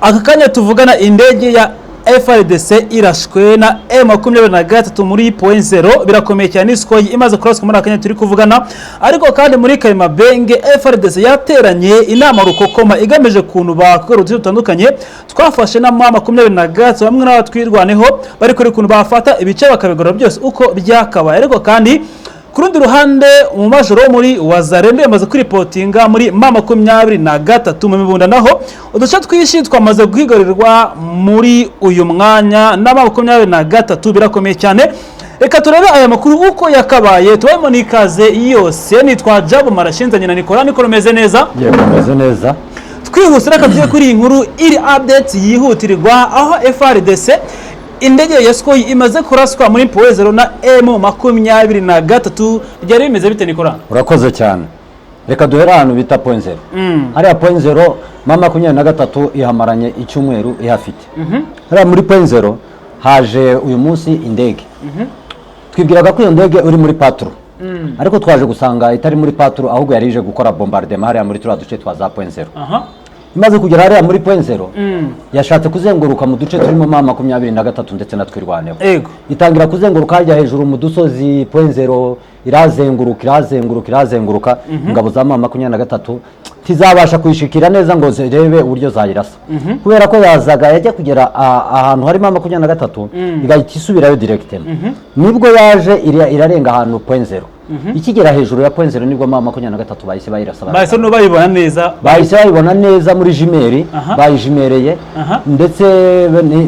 Aka kanya tuvugana, indege ya FARDC irashwe na M23 muri Point Zero. Birakomeye cyane, Sukhoi imaze kuraswa muri aka kanya turi kuvugana. Ariko kandi muri Karimabenge FARDC yateranye inama rukokoma igamije kuntu bakora uduce dutandukanye twafashe na M23 bamwe n'abatwirwaneho, bari kuri kuntu bafata ibice bakabigorora byose uko byakabaye. Ariko kandi ku rundi ruhande, mu majoro wo muri Wazalendo yamaze kuripotinga muri M23 mu Mibunda, naho uduce twinshi twamaze guhigarirwa muri uyu mwanya na M23. Birakomeye cyane. Reka turebe aya makuru uko yakabaye, tubemo n'ikaze yose. Nitwa Jabu Marashinzanye na Nikora. Nikora, umeze neza? Yego, umeze neza. Twihuse, reka tujye kuri iyi nkuru iri update yihutirwa, aho FARDC indege ya Sukhoi imaze kuraswa muri Point Zero na M23. Byari bimeze bite, Nikora? Urakoze cyane. Reka duhere ahantu bita Point Zero. Hariya Point Zero, M23 ihamaranye icyumweru ihafite. Hariya muri Point Zero haje uyu munsi indege. Twibwiraga ko iyo ndege uri muri patrouille, ariko twaje gusanga itari muri patrouille, ahubwo yari ije gukora bombardement hariya muri turiya duce twa za Point Zero. Imaze kugera hariya muri Point Zero, yashatse kuzenguruka mu duce turimo M23 ndetse na Twirwaneho. Itangira kuzenguruka hajya hejuru mu dusozi Point Zero, irazenguruka, irazenguruka, irazenguruka. Ingabo za M23 ntizabasha kuyishikira neza ngo zirebe uburyo zayirasa, kubera ko yazaga yajya kugera ahantu harimo 23 igahita isubirayo directement. Nibwo yaje irarenga ahantu Point Zero. Ikigera hejuru ya Point Zero, nibwo M23 bahise bayirasa. Bahise bayibona neza. Bahise bayibona neza muri jumelles. Bayijimereye. Ndetse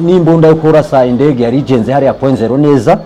n'imbunda yo kurasa indege yari igenze hariya Point Zero neza,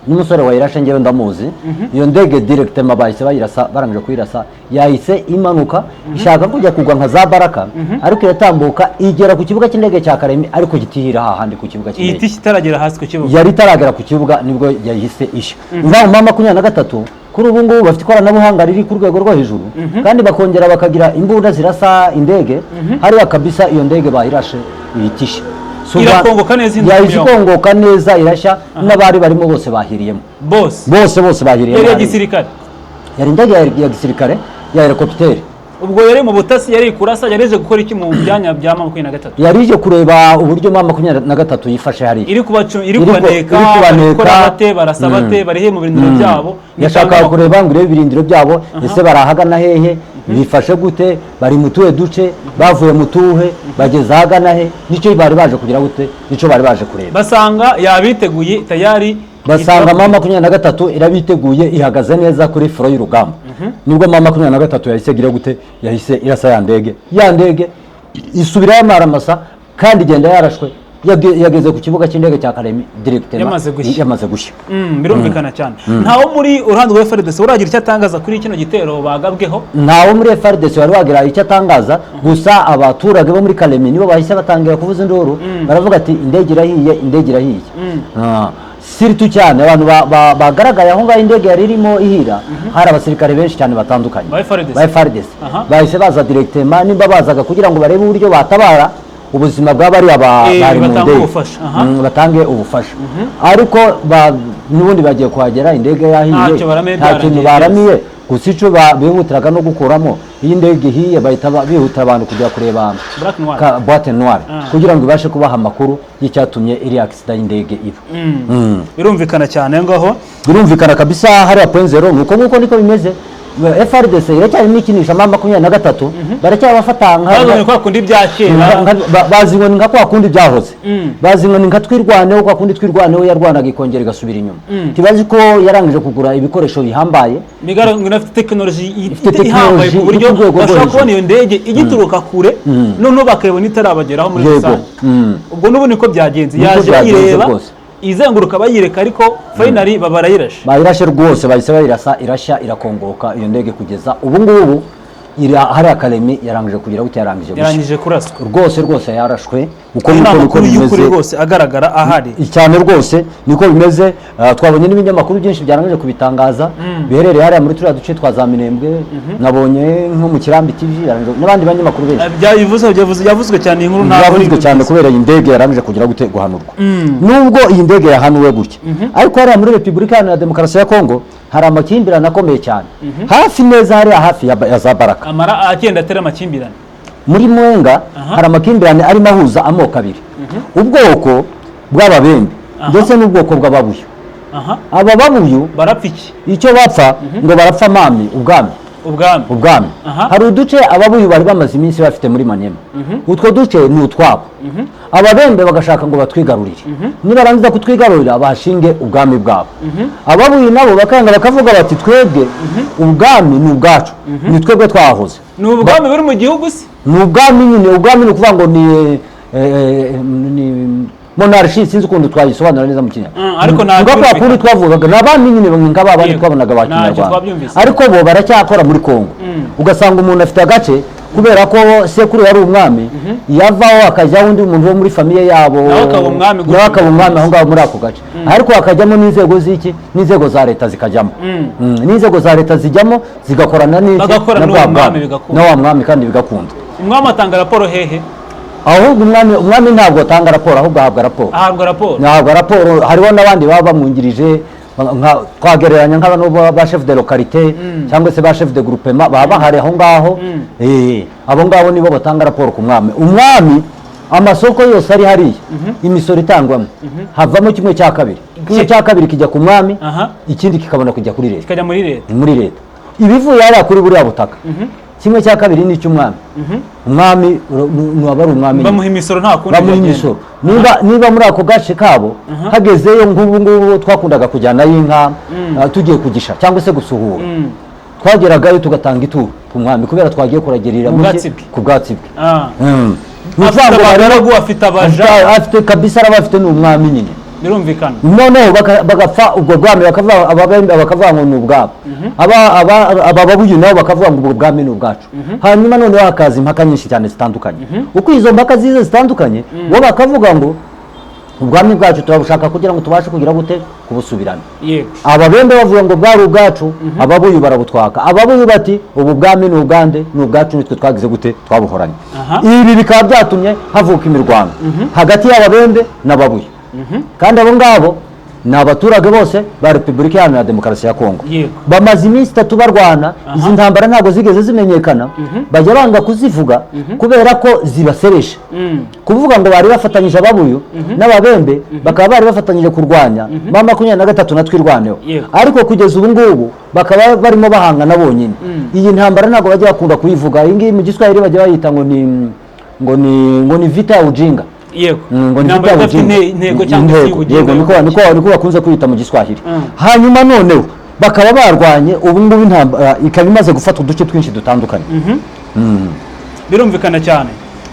n'umusore wayirashe ngewe ndamuzi. Iyo ndege directement bahise bayirasa. Barangije kuyirasa, yahise imanuka ishaka kujya kugwa nka za Baraka, ariko iratambuka igera ku kibuga cy'indege cya Karemi, ariko gitihira hahandi ku kibuga cy'indege. Ihita itaragera hasi ku kibuga. Yari itaragera ku kibuga nibwo yahise ishya. Ngaho M23 kuri ubu ngubu bafite ikoranabuhanga riri ku rwego rwo hejuru, kandi bakongera bakagira imbunda zirasa indege hariya kabisa. Iyo ndege bayirashe ihita ishya. Si Irakongoka neza inzu yahise yombi. ikongoka neza, irashya, n'abari barimo bose bahiriyemo. Bose? Bose, bose bahiriyemo Yari iya hariya. gisirikare? Yari indege ya gisirikare ya hélicoptère. Ubwo yari mu butasi, yari kurasa, yari ije gukora iki mu byanya bya 23? Yari ije kureba uburyo M23 yifashe hariya. Iri kubaneka. Iri kubaneka. Bari gukora bate, barasa bate, bari he mu birindiro byabo? Yashakaga kureba ngo irebe ibirindiro byabo, ese barahagana hehe, bifashe gute, bari mu tuhe duce, bavuye mu tuhe, bageze ahagana he. Nicyo bari baje kugira gute, nicyo bari baje kureba. Basanga yabiteguye tayari. Basanga M23 irabiteguye, ihagaze neza kuri front y'urugamba. Nibwo M23 yahise igira gute, yahise irasa ya ndege. Ya ndege isubirayo amaramasa, kandi igenda yarashwe. Yageze ku kibuga cy'indege cya Karemi directement. Yamaze gushya. Yamaze gushya. Birumvikana cyane. Ntawo muri uruhande rwa FARDC uragira icyo atangaza kuri kino gitero bagabweho? Ntawo muri FARDC wari wagira icyo atangaza. Gusa abaturage bo muri Kalemi nibo bahise batangira kuvuza induru, baravuga ati: "Indege irahiye, indege irahiye." Surtout cyane abantu bagaragaye aho ngaho indege yari irimo ihira, hari abasirikare benshi cyane batandukanye. Ba FARDC. Ba FARDC. Bahise baza directement, nimba bazaga kugira ngo barebe uburyo batabara ubuzima bwa bariya bari mu batange ndege. Ubufasha, aha. Batange ubufasha, ariko n'ubundi bagiye kuhagera indege yahiye. Ntacyo baramiye, Nta kintu byarangiye. baramiye. Gusa icyo bihutiraga no gukuramo, iyo indege ihiye bahita bihutira abantu kujya kureba Black Noir. Boîte noire, kugira ngo ibashe kubaha amakuru y'icyatumye iriya accident y'indege iba. Birumvikana cyane ngaho. Birumvikana kabisa. Hariya Point Zero nuko nguko niko bimeze. FARDC iracyarimo ikinisha M23, baracyabafata nka Bazanye kwa kundi bya kera. Bazi ngo ni nka kwa kundi byahoze, bazi ngo ni nka Twirwaneho, kwa kundi Twirwaneho yarwanaga ikongera igasubira inyuma. Ntibazi ko yarangije kugura ibikoresho bihambaye. Bigaragara ngo ifite tekinoloji Ifite ihambaye tekinoloji ku buryo iri ku rwego rwo bashobora hejuru. kubona iyo ndege igituruka kure, noneho bakayibona itarabageraho muri rusange. Ubwo n'ubu niko byagenze. Niko Yaje byagenze bayireba rwose. izenguruka, bayireka, ariko finally baba barayirashe. Bayirashe rwose, bahise bayirasa, irashya, irakongoka. Iyo ndege kugeza ubu ngubu iri hariya Karemi, yarangije kugira gute, yarangije gushya. Yarangije kuraswa. Rwose rwose yarashwe uko Ayo ni niko amakuru y'ukuri bimeze. rwose agaragara ahari. Cyane rwose niko bimeze. Twabonye n'ibinyamakuru byinshi byarangije kubitangaza biherereye hariya muri turiya duce twa za Minembwe. Nabonye nko mu Kirambi TV n'abandi banyamakuru benshi. Byavuzwe cyane iyi nkuru, ntabwo ari Byavuzwe cyane kubera iyi ndege yarangije kugira gute, guhanurwa. Nubwo iyi ndege yahanuwe gutya, ariko hariya muri Repubulika Iharanira Demokarasi ya Kongo hari amakimbirane akomeye cyane, hafi neza hariya hafi ya za Baraka. Amara agenda atera amakimbirane. Muri Mwenga hari amakimbirane arimo ahuza amoko abiri, ubwoko bw'Ababembe ndetse n'ubwoko bw'Ababuyu. Aba Babuyu Barapfa iki? Icyo bapfa, ngo barapfa mami, ubwami. Ubwami. Ubwami. Hari uduce Ababuyu bari bamaze iminsi bafite muri Maniema. Utwo duce ni utwabo, Ababembe bagashaka ngo batwigarurire, nibarangiza kutwigarurira bahashinge ubwami bwabo. Ababuyu nabo bakanga, bakavuga bati: "Twebwe ubwami ni ubwacu, ni twebwe twahoze." Ni ubwami buri mu gihugu se? Ni ubwami nyine. Ubwami ni ukuvuga ngo ni monarchie, sinzi ukuntu twayisobanura neza mu Kinyarwanda. Ariko ntabwo Nga kwa kundi twavugaga ni abami nyine, nka ba bandi twabonaga ba Ntacyo Kinyarwanda. twabyumvise. Ariko bo baracyakora muri Kongo, ugasanga umuntu afite agace kubera ko sekuru yari umwami, yavaho hakajyaho undi muntu wo muri famille yabo, Nawe akaba umwami gutyo. nawe akaba umwami aho ngaho muri ako gace, ariko hakajyamo n'inzego z'iki, n'inzego za leta zikajyamo. N'inzego za leta zijyamo, zigakorana n'iki, Bagakorana na bwa n'uwo mwami, bwami. bigakunda. Na wa mwami, kandi bigakunda. Umwami atanga raporo hehe? Ahubwo umwami ntabwo atanga raporo, ahubwo ahabwa raporo. Ahabwa raporo. Ahabwa raporo. Hariho n'abandi baba bamwungirije, twagereranya nk'abantu ba chef de localité cyangwa se ba chef de groupement, baba bahari aho ngaho. Abo ngabo nibo batanga raporo ku mwami. Umwami, amasoko yose ari hariya, imisoro itangwamo, havamo kimwe cya kabiri. Kimwe cya kabiri kijya ku mwami, ikindi kikabona kujya kuri leta. Kikajya muri leta. Muri leta. Ibivuye hariya kuri buriya butaka, kimwe cya kabiri ni icy'umwami. Umwami aba ari umwami nyine. Bamuha imisoro, nta kundi Bamuha byagenda. imisoro. Niba muri ako gace kabo hagezeyo, nk'ubu ngubu twakundaga kujyanayo inka, tugiye kugisha cyangwa se gusuhura, twageragayo tugatanga ituro ku mwami kubera twagiye kuragirira Ku mu bwatsi bwe. Ku bwatsi bwe. Ni Afite ukuvuga ngo abagaragu, afite abaja. Afite kabisa, araba afite, ni umwami nyine. Birumvikana. Noneho bagapfa ubwo bwami, bakavuga, Ababembe bakavuga ngo ni ubwabo, aba Babuyu nabo bakavuga ngo ubwo bwami ni ubwacu. Hanyuma noneho hakaza impaka nyinshi cyane zitandukanye. Uko izo mpaka ziza zitandukanye, bo bakavuga ngo ubwami bwacu turabushaka kugira ngo tubashe kugira gute, kubusubirana. Ababembe bavuga ngo bwari ubwacu, Ababuyu barabutwaka. Ababuyu bati: "Ubu bwami ni ubwande? Ni ubwacu, nitwe twagize gute, twabuhoranye." Ibi bikaba byatumye havuka imirwano hagati y'Ababembe n'Ababuyu, kandi abo ngabo ni abaturage bose ba Repubulika Iharanira Demokarasi ya Kongo. Bamaze iminsi 3 barwana. Izi ntambara ntabwo zigeze zimenyekana, bajya banga kuzivuga kubera ko zibaseresha. Kuvuga ngo bari bafatanyije, Ababuyu n'Ababembe bakaba bari bafatanyije kurwanya M23 na Twirwaneho, ariko kugeza ubu ngubu bakaba barimo bahangana bonyine. Iyi ntambara ntabwo bajya bakunda kuyivuga. Iyi ngiyi mu Giswahili bajya bayita ngo ni vita ya ujinga. Ngo ni Intambara vita ya idafite ujinga. intego cyangwa se Intego, y'ubugingo. yego, niko bakunze kwita mu Giswahili. Hanyuma noneho bakaba barwanye, ubu ngubu intambara ikaba imaze gufata uduce twinshi dutandukanye. Birumvikana cyane.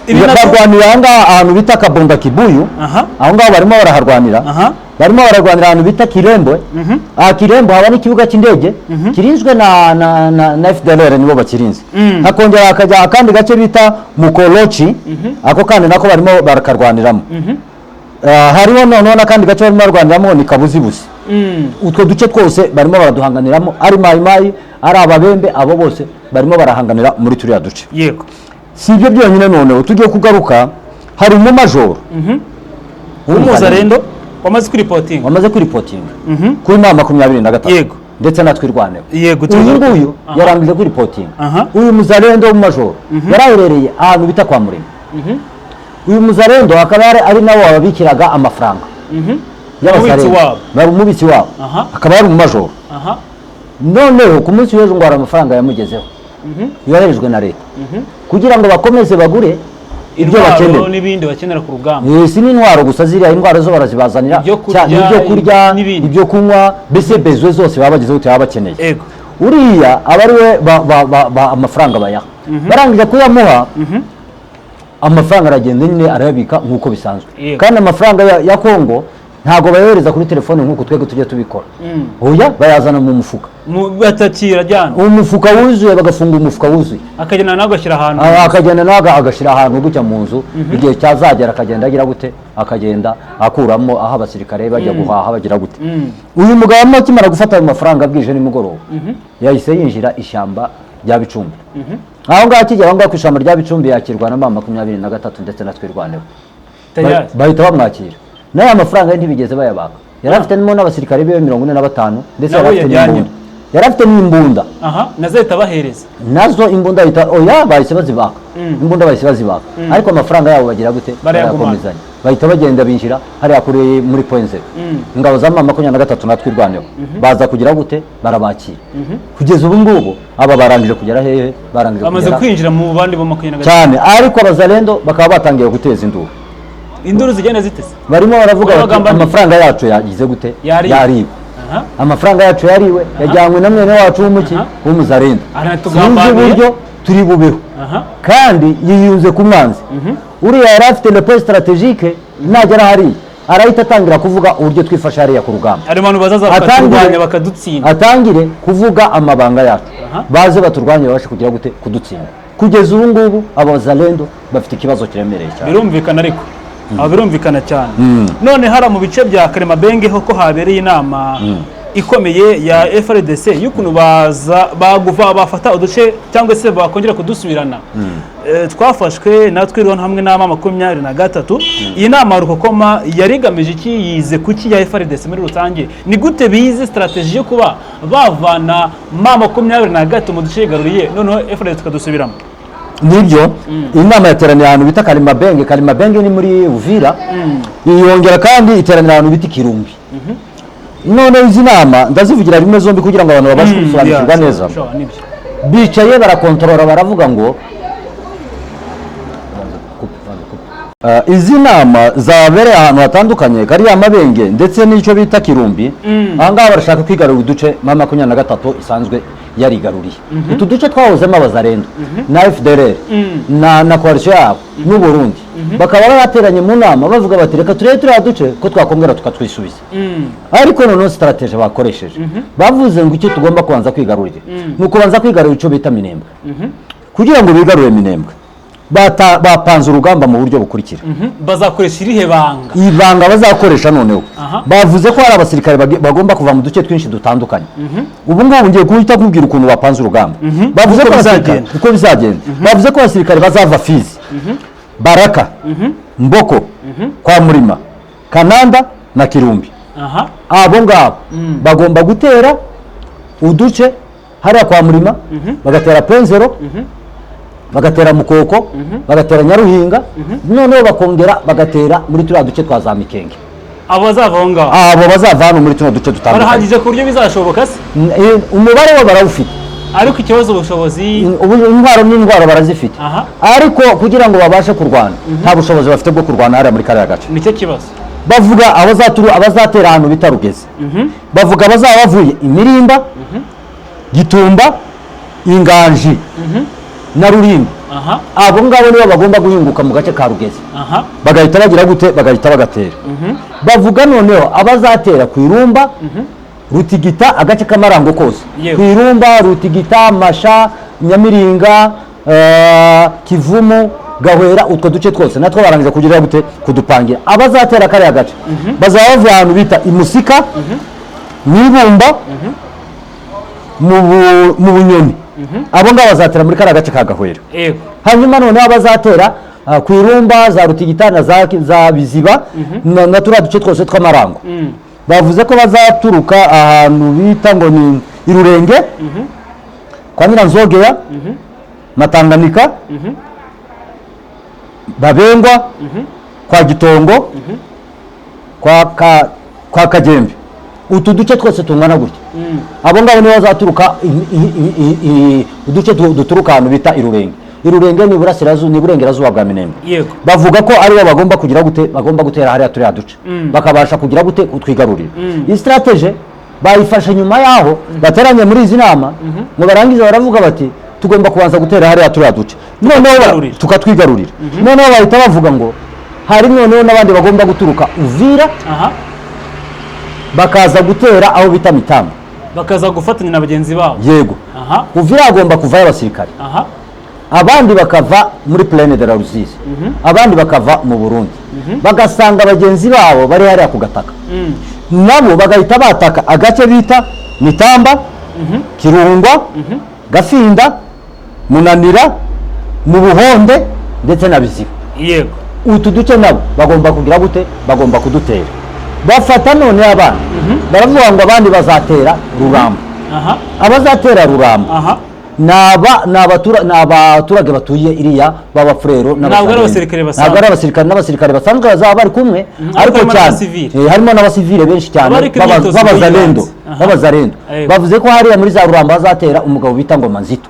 Ibi nabyo Barwanira aho ngaho ahantu bita Kabonda Kibuyu. Aho ngaho barimo baraharwanira. Barimo bararwanira ahantu bita Kirembo. Aha Kirembo haba n'ikibuga cy'indege kirinzwe na FDLR, nibo bakirinze. Hakongera hakajya akandi gace bita Mukolochi, ako kandi nako barimo barakarwaniramo. Hariho noneho n'akandi gace barimo barwaniramo, ni Kabuzibuzi. Utwo duce twose barimo baraduhanganiramo, ari Mayimayi, ari Ababembe, abo bose barimo barahanganira muri turiya duce. Si ibyo byonyine. Noneho tugiye kugaruka, hari umumajoro Umuzarendo wamaze kuripotinga. Wamaze kuripotinga kuri M23 ndetse na Twirwaneho. Uyu nguyu yarangije kuripotinga. Uyu muzarendo w'umumajoro yaraherereye ahantu bita kwa Murema. Uyu muzarendo akaba ari nawe wababikiraga amafaranga y'abazarendo. Umubitsi wabo. Bari umubitsi wabo. Akaba yari umumajoro. Noneho ku munsi w'ejo ngo hari amafaranga yamugezeho yoherejwe na leta kugira ngo bakomeze bagure ibyo Intwaro bakenera. n'ibindi bakenera ku rugamba. Si n'intwaro gusa, ziriya intwaro zo barazibazanira. Ibyo kurya, ibyo kurya, n'ibindi. ibyo kunywa, mbese besoins zose baba bagezeho baba bakeneye. Uriya aba ari we amafaranga bayaha. Barangije kuyamuha, amafaranga aragenda nyine arayabika nk'uko bisanzwe. Kandi amafaranga ya Kongo ntabwo bayohereza kuri telefone nk'uko twebwe tujya tubikora. Oya, bayazana mu mufuka. Batakira ajyana. Umufuka wuzuye, bagafunga umufuka wuzuye. Akagenda nawe agashyira ahantu. Akagenda nawe agashyira ahantu gutya mu nzu, igihe cyazagera akagenda agira gute, akagenda akuramo aho abasirikare bajya guhaha, bagira gute. Uyu mugabo akimara gufata ayo mafaranga bwije nimugoroba, yahise yinjira ishyamba rya Bicumbi. Aho ngaho akigera aho ngaho ku ishyamba rya Bicumbi, yakirwa na M23 ndetse na Twirwaneho. Tayari. Bahita bamwakira, n'aya mafaranga ye ntibigeze bayabaka. Yari afitemo n'abasirikare biwe 45 ndetse Nabo yari afite yajyanye. n'imbunda. Yari afite n'imbunda. Aha, nazo ahita abahereza. Nazo imbunda ahita, oya, bahise bazibaka imbunda, bahise bazibaka, ariko amafaranga yabo bagira gute? Barayagumana. Barayakomezanya, bahita bagenda binjira hariya kuri muri Point Zero. Ingabo za M23 na Twirwaneho baza kugira gute? Barabakira. Kugeza ubu ngubu aba barangije kugera hehe? Barangije Bamaze kugera kwinjira mu bandi bo 23. Cyane, ariko abazalendo bakaba batangiye guteza induru. Induru zigenda ziteze. Barimo baravuga bati Babagambaniye. amafaranga yacu yagize gute? Yariwe. Yariwe. Amafaranga yacu yariwe, yajyanywe na mwene wacu w'umuki, w'umuzarendo. Sinzi Aratugambaniye. uburyo turi bubeho. Kandi yiyunze ku mwanzi uriya yari afite le point stratégique. Nagera hariya arahita atangira kuvuga uburyo twifashe hariya ku rugamba. Hari abantu bazaza bakaturwanya, bakadutsinda. Atangire kuvuga amabanga yacu, baze baturwanye, babashe kugira gute? Kudutsinda. Kugeza ubu ngubu abazalendo bafite ikibazo kiremereye cyane. Birumvikana, ariko aho birumvikana cyane. None hariya mu bice bya Karimabenge ho ko habereye inama ikomeye ya FARDC y'ukuntu baza baguva bafata uduce cyangwa se bakongera kudusubirana, twafashwe natwe rero hamwe n'ama 23. Iyi nama rukokoma yari igamije iki? Yize kuki ya FARDC muri rusange? Ni gute bize strategy yo kuba bavana M23 mu duce yigaruriye, noneho FARDC tukadusubiramo? Nibyo, inama yateraniye ahantu bita Karimabenge. Karimabenge ni muri Uvira. Yongera kandi iteranira ahantu bita Kirumbi. None izi nama ndazivugira rimwe zombi kugira ngo abantu babashe gusobanukirwa neza. Sure, nibyo. Bicaye barakontorora, baravuga ngo izi nama zabereye ahantu hatandukanye, kariya Mabenge ndetse n'icyo bita Kirumbi. Aha ngaha barashaka kwigarurira uduce M23 isanzwe yarigaruriye. Utu duce twahozemo abazarendo na FDLR na coalition yabo n'u Burundi, bakaba bateranye mu nama bavuga bati reka turebe turiya duce ko twakongera tukatwisubiza. Ariko noneho strategy bakoresheje, bavuze ngo icyo tugomba kubanza kwigarurira ni ukubanza kwigarurira icyo bita Minembwe. Kugira ngo bigarurire Minembwe, bapanze urugamba mu buryo bukurikira. Bazakoresha irihe banga? Ibanga bazakoresha noneho, bavuze ko hari abasirikare bagomba kuva mu duce twinshi dutandukanye. Ubu ngubu ngiye guhita nkubwira ukuntu bapanze urugamba. Bavuze Uko ko abasirikare, bizagenda. uko bizagenda, bavuze ko abasirikare bazava Fizi, Baraka, Mboko, kwa Murima, Kananda na Kirumbi. Abo ngabo bagomba gutera uduce hariya kwa Murima, bagatera Point Zero, bagatera Mukoko, bagatera Nyaruhinga, noneho bakongera bagatera muri turiya duce twa za Mikenge. Abo bazava aho ngaho? Abo bazava hano muri tuno duce dutandukanye. Barahagije ku buryo bizashoboka se? Umubare wo barawufite. Ariko ikibazo ubushobozi. Ubu intwaro n'intwaro barazifite, ariko kugira ngo babashe kurwana nta bushobozi bafite bwo kurwana hariya muri kariya gace. Nicyo kibazo. Bavuga abazatera ahantu bita Rugezi, bavuga abazaba bavuye Imirimba, Gitumba, Inganji na Rurimba. Abo ngabo nibo bagomba guhinguka mu gace ka Rugezi, bagahita bagira gute? Bagahita bagatera. Bavuga noneho abazatera ku Irumba, Rutigita, agace k'Amarango kose, ku Irumba, Rutigita, Masha, Nyamiringa, Kivumu, Gahwera, utwo duce twose natwo barangije kugira gute? Kudupangira. Abazatera kariya gace bazaba bavuye ahantu bita Imusika, Mwibumba, mu Bunyoni. Abo ngabo bazatera muri kariya gace ka Gahwera. Hanyuma noneho abazatera ku Irumba, za Rutigita na za Biziba na turiya duce twose tw'Amarango, bavuze ko bazaturuka ahantu bita ngo ni Irurenge, kwa Nyiranzogeya, Matanganika, Babengwa, kwa Gitongo, kwa Kagembe, utu duce twose tungana gutya. Abo ngabo nibo bazaturuka uduce duturuka ahantu bita Irurenge. Irurenge ni burasirazuba, ni burengerazuba bwa Minembwe. Bavuga ko aribo bagomba kugira gute? Bagomba gutera hariya turiya duce, bakabasha kugira gute? Kutwigarurira. Iyi strategy bayifashe nyuma yaho bateranye muri izi nama ngo barangize, baravuga bati tugomba kubanza gutera hariya turiya duce, noneho Tukatwigarurira. Tukatwigarurira. Noneho bahita bavuga ngo hari noneho n'abandi bagomba guturuka Uvira, bakaza gutera aho bita Mitamba. Bakaza gufatanya na bagenzi babo. Yego. Uvira hagomba kuvayo abasirikare, abandi bakava muri Plaine de la Rusizi, abandi bakava mu Burundi, bagasanga bagenzi babo bari hariya ku gataka, nabo bagahita bataka agace bita Mitamba, Kirungwa, Gafinda, Munanira, mu Buhonde ndetse na Biziba. Utu duce nabo bagomba kugira gute? Bagomba kudutera. Bafata none abana baravuga ngo abandi bazatera Ruramba. Abazatera Rurambo ni abaturage batuye iriya b'Abafurero. Ntabwo ari abasirikare basanzwe. Ntabwo ari abasirikare, n'abasirikare basanzwe bazaba bari kumwe, ariko harimo cyane n'abasivile. Harimo n'abasivile benshi cyane. Abari ku myitozo b'Abazalendo. y'ibanze. B'Abazalendo. Bavuze ko hariya muri za Rurambo hazatera umugabo bita Ngoma Nzito.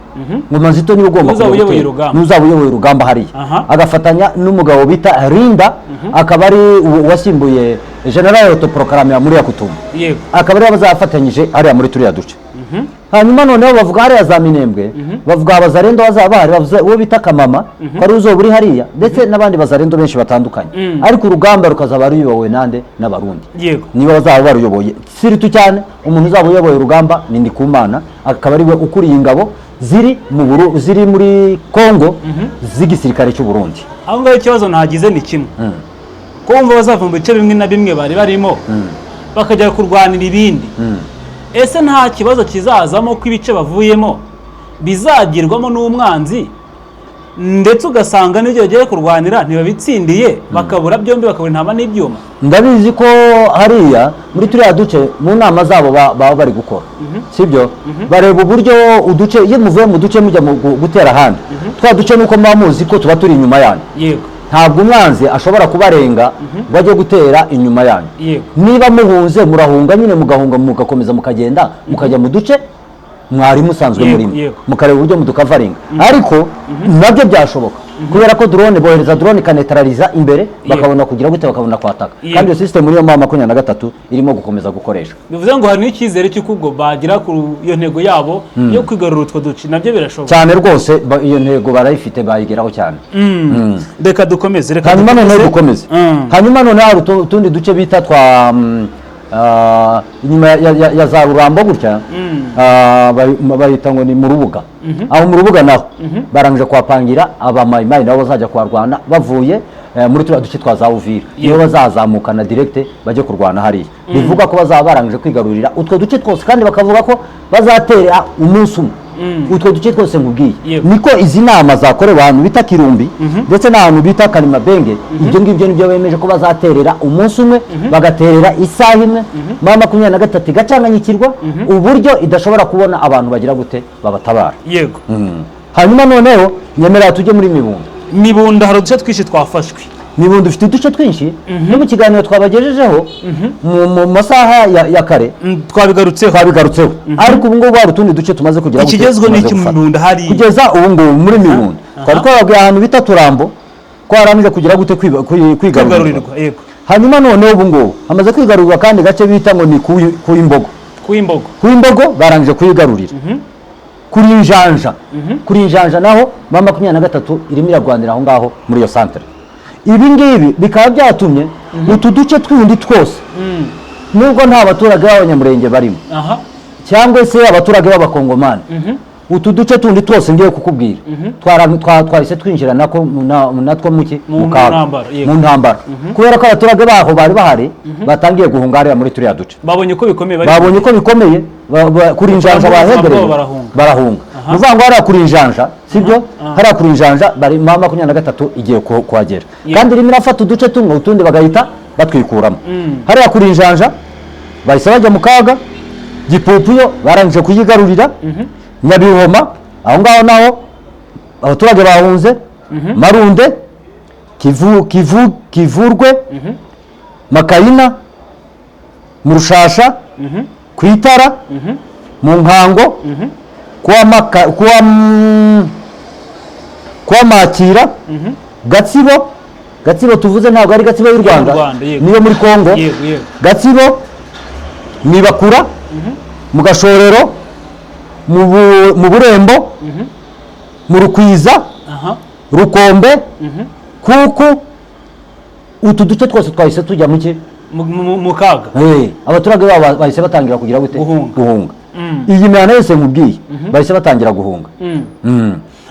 Ngoma Nzito niwe ugomba Uzaba kujya uyoboye gutera. urugamba. Niwe uzaba uyoboye urugamba hariya, agafatanya n'umugabo bita Rinda, akaba ari uwasimbuye general autoproclamé muri Yakutumba, akaba aribo bazafatanyije hariya muri turiya duce. Hanyuma noneho bavuga hariya za Minembwe, bavuga Abazarendo bazaba bahari, bavuze uwo bita Kamama ko ari uzoba uri hariya, ndetse n'abandi Bazarendo benshi batandukanye, ariko urugamba rukazaba ruyobowe nande? N'Abarundi. Niba bazaba baruyoboye, surtout cyane umuntu uzaba uyoboye urugamba ni Ndikumana, akaba ariwe ukuriye ingabo ziri muri Kongo z'igisirikare cy'u Burundi. Aho ngaho ikibazo ntagize ni kimwe, ko wumva bazava mu bice bimwe na bimwe bari barimo bakajya kurwanira ibindi. Ese nta kibazo kizazamo ko ibice bavuyemo bizagirwamo n'umwanzi, ndetse ugasanga n'ibyo bagiye kurwanira ntibabitsindiye, bakabura byombi, bakabura intama n'ibyuma? Ndabizi ko hariya muri turiya duce mu nama zabo baba bari gukora, sibyo? Bareba uburyo uduce, iyo muvuye mu duce mujya mu gutera ahandi, twa duce nuko muba muzi ko tuba turi inyuma yanyu, ntabwo umwanzi ashobora kubarenga ngo ajye gutera inyuma yanyu. Niba muhunze, murahunga nyine, mugahunga, mugakomeza mukagenda, mukajya mu duce mwari musanzwe murimo, mukareba uburyo mudu-coveringa. Ariko nabyo byashoboka kubera ko drone, bohereza drone ika-neutraliza imbere, bakabona kugira gute? Bakabona kwataka. Kandi iyo system niyo M23 irimo gukomeza gukoresha. Bivuze ngo hari n'icyizere cy'uko ubwo bagera ku iyo ntego yabo yo kwigarura utwo duce, nabyo birashoboka? Cyane rwose, iyo ntego barayifite, bayigeraho cyane. Reka dukomeze, reka Hanyuma noneho dukomeze. Hanyuma noneho hari utundi duce bita twa inyuma ya za Rurambo gutya, bahita ngo ni mu Rubuga. Aho mu Rubuga naho barangije kuhapangira Abamayimayi, nabo bazajya kuharwana bavuye muri turiya duce twa za Uvira, nibo bazazamukana direct bajye kurwana hariya. Bivuga ko bazaba barangije kwigarurira utwo duce twose, kandi bakavuga ko bazatera umunsi umwe utwo duce twose nkubwiye. Niko izi nama zakorewe ahantu bita Kirumbi ndetse n'ahantu bita Karimabenge. Ibyo ngibyo nibyo bemeje ko bazaterera umunsi umwe, bagaterera isaha imwe, M23 igacanganyikirwa uburyo idashobora kubona abantu bagira gute, babatabara. Hanyuma noneho nyemerera tujye muri Mibunda. Mibunda hari uduce twinshi twafashwe. Mibunda ufite uduce twinshi, no mu kiganiro twabagejejeho mu masaha ya kare Twabigarutseho. twabigarutseho, ariko ubu ngubu hari utundi duce tumaze kugira gute, Ikigezweho ni tumaze iki mu gufata. Mibunda hariya? Kugeza ubu ngubu muri Mibunda twari twababwiye ahantu bita Turambo ko harangije kugira gute, kwigarurirwa. Kwigarurirwa, yego. Hanyuma noneho ubu ngubu hamaze kwigarurirwa kandi gace bita ngo ni ku Imbogo. Ku Imbogo. Ku Imbogo barangije kuyigarurira. Kuri Injanja, kuri Injanja naho M23 irimo irarwanira aho ngaho muri iyo santere. Ibi ngibi bikaba byatumye utu duce twundi twose, nubwo nta baturage b'Abanyamurenge barimo cyangwa se abaturage b'Abakongomani, utu duce tundi twose ngiye kukubwira twahise twinjira nako natwo muki Mu kaga, ntambara, yego. mu ntambara, kubera ko abaturage baho bari bahari batangiye guhunga hariya muri turiya duce. Babonye ko bikomeye bari Babonye ko bikomeye, kuri Injanja Ubuzima bahegereye bwabo barahunga. Barahunga. Ni ukuvuga ngo hariya kuri Injanja, sibyo? Hariya kuri Injanja bari, M23 igiye kuhagera, kandi irimo irafata uduce tumwe, utundi bagahita batwikuramo. Hariya kuri Injanja bahise bajya mu kaga. Gipupuyo barangije kuyigarurira. Nyabihoma aho ngaho naho abaturage bahunze. Marunde, Kivu, Kivu, Kivurwe, Makayina, mu Rushasha, ku Itara, mu Nkango, kuwa Makira, Gatsibo. Gatsibo tuvuze ntabwo ari Gatsibo y'u Rwanda, Rwanda, yego. niyo muri Kongo. yego yego Gatsibo, Mibakura, mu Gashorero, mu Burembo, mu Rukwiza, Rukombe, Kuku. Utu duce twose twahise tujya mu ki? Mu kaga. Abaturage babo bahise batangira kugira gute? Guhunga. Guhunga. Iyi mihanda yose nkubwiye bahise batangira guhunga.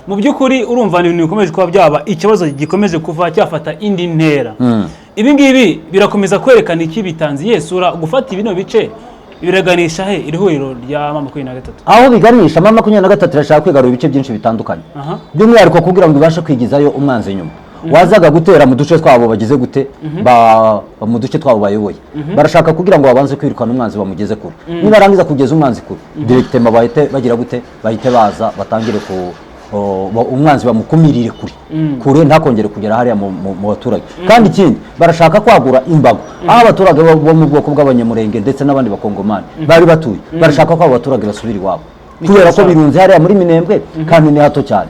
Mu by'ukuri urumva ni ibintu bikomeje kuba byaba ikibazo gikomeje kuva cyafata indi ntera. Ibi ngibi birakomeza kwerekana iki bitanze iyihe sura? Gufata bino bice biraganisha he iri huriro rya M23? Aho biganisha, M23 irashaka kwigarura ibice byinshi bitandukanye, by'umwihariko kugira ngo ibashe kwigizayo umwanzi inyuma. Wazaga gutera mu duce twabo bagize gute, mu duce twabo bayoboye. Barashaka kugira ngo babanze kwirukana umwanzi, bamugeze kure. Nibarangiza kugeza umwanzi kure, directement bahite bagira gute? Bahite baza batangire ku umwanzi bamukumirire kure kure, ntakongere kugera hariya mu baturage. Kandi ikindi, barashaka kwagura imbago aho abaturage bo mu bwoko bw'Abanyamurenge ndetse n'abandi Bakongomani bari batuye. Barashaka ko abo baturage basubira iwabo, kubera ko bashaka. birunze hariya muri Minembwe kandi ni hato cyane.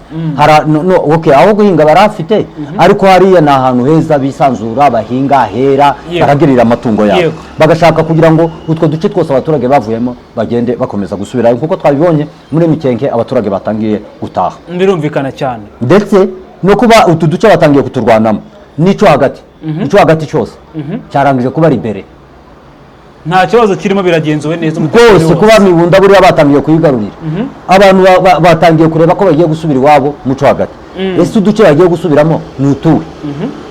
No, no, okay, aho guhinga barahafite, ariko hariya ni ahantu heza bisanzura, bahinga hera, baragirira amatungo yabo. Bagashaka kugira ngo utwo duce twose abaturage bavuyemo bagende bakomeza gusubirayo, kuko twabibonye muri Mikenke abaturage batangiye gutaha. Birumvikana cyane. Ndetse no kuba utu duce batangiye kuturwanamo, n'ico hagati, ico hagati cyose cyarangije kuba libéré. Nta kibazo kirimo, biragenzuwe neza, umutekano Rwose wose. kuba Mibunda buriya batangiye kuyigarurira, abantu batangiye kureba ko bagiye gusubira iwabo muco hagati. Ese uduce bagiye gusubiramo ni utuwe?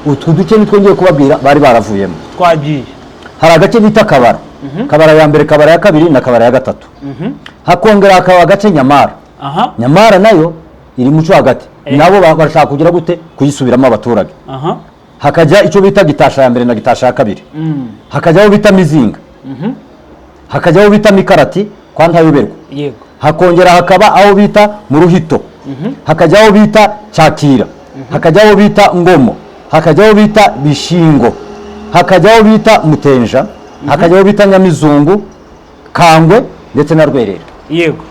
Utu duce nitwo ngiye kubabwira bari baravuyemo. Twagiye. Hari agace bita Kabara, Kabara ya mbere, Kabara ya kabiri na Kabara ya gatatu. Hakongera hakaba agace Nyamara. Nyamara nayo iri muco hagati. Nabo barashaka kugira gute? Kuyisubiramo abaturage. Hakajya icyo bita Gitasha ya mbere na Gitasha ya kabiri. Hakajya aho bita Mizinga, hakajya aho bita Mikarati kwa Ntayoberwa. Hakongera hakaba aho bita mu Ruhito, hakajya aho bita Cyakira, hakajya aho bita Ngomo, hakajya aho bita Bishingo, hakajya aho bita Mutenja, hakajya aho bita Nyamizungu, Kangwe ndetse na Rwerera.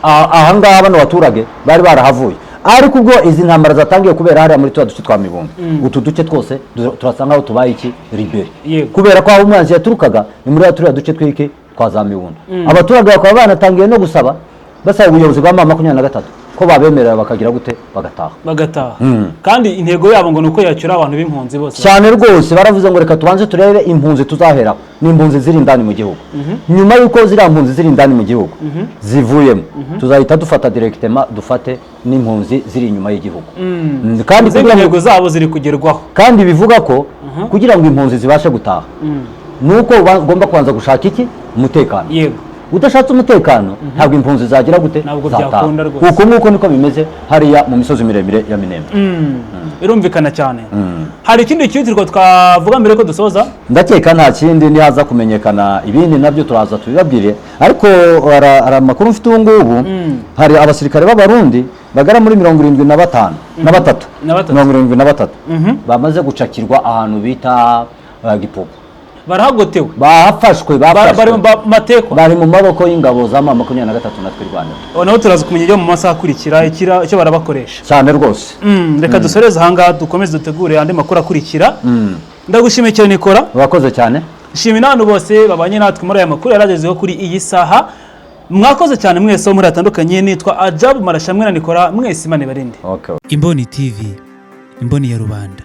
Aha ngaha bano baturage bari barahavuye, ariko ubwo izi ntambara zatangiye kubera hariya muri tuya duce twa Mibunda, utu duce twose turasa nkaho tubaye iki? Libéré. Kubera ko aho umwanzi yaturukaga ni muri turiya duce tw'iki? Twa za Mibunda. Abaturage bakaba banatangiye no gusaba, basaba ubuyobozi bwa M23 ko babemerera bakagira gute? Bagataha. Bagataha. Kandi intego yabo ngo ni uko yacyura abantu b'impunzi bose. Cyane rwose. Baravuze ngo reka tubanze turebe impunzi tuzaheraho ni impunzi ziri indani mu gihugu. Nyuma y'uko ziriya mpunzi ziri indani mu gihugu zivuyemo, tuzahita dufata directement, dufate n'impunzi ziri inyuma y'igihugu. Kandi Izindi kugira ngo ntego zabo ziri kugerwaho. Kandi bivuga ko kugira ngo impunzi zibashe gutaha ni uko ugomba kubanza gushaka iki? Umutekano. Udashatse umutekano, ntabwo impunzi zagira gute? Ntabwo Zataha. byakunda rwose. Uko nguko niko bimeze hariya mu misozi miremire ya Minembwe. Birumvikana cyane. Hari ikindi cyihutirwa twavuga mbere ko dusoza? Ndakeka nta kindi. Nihaza kumenyekana ibindi nabyo turaza tubibabwire, ariko hari amakuru mfite ubu ngubu. Hari abasirikare b'Abarundi bagera muri 75 na batatu. Na batatu. 73 bamaze gucakirwa ahantu bita Gipupu. Barahagotewe. Bafashwe. Bari Bafashwe. mu matekwa. Bari mu maboko y'ingabo za M23 na Twirwaneho. Oh, naho turaza kumenya ibyo mu masaha akurikira, icyo barabakoresha. Cyane rwose. Reka dusoreze ahangaha, dukomeze dutegure andi makuru akurikira. Ndagushimiye cyane, Nikora. Urakoze cyane. Shimira n'abantu bose babanye natwe muri aya makuru yaragezeho kuri iyi saha. Mwakoze cyane mwese wo muri hatandukanye. Nitwa Ajabu Marashamwe na Nikora. Mwese Imana ibarinde. Okay. Imboni TV, imboni ya rubanda.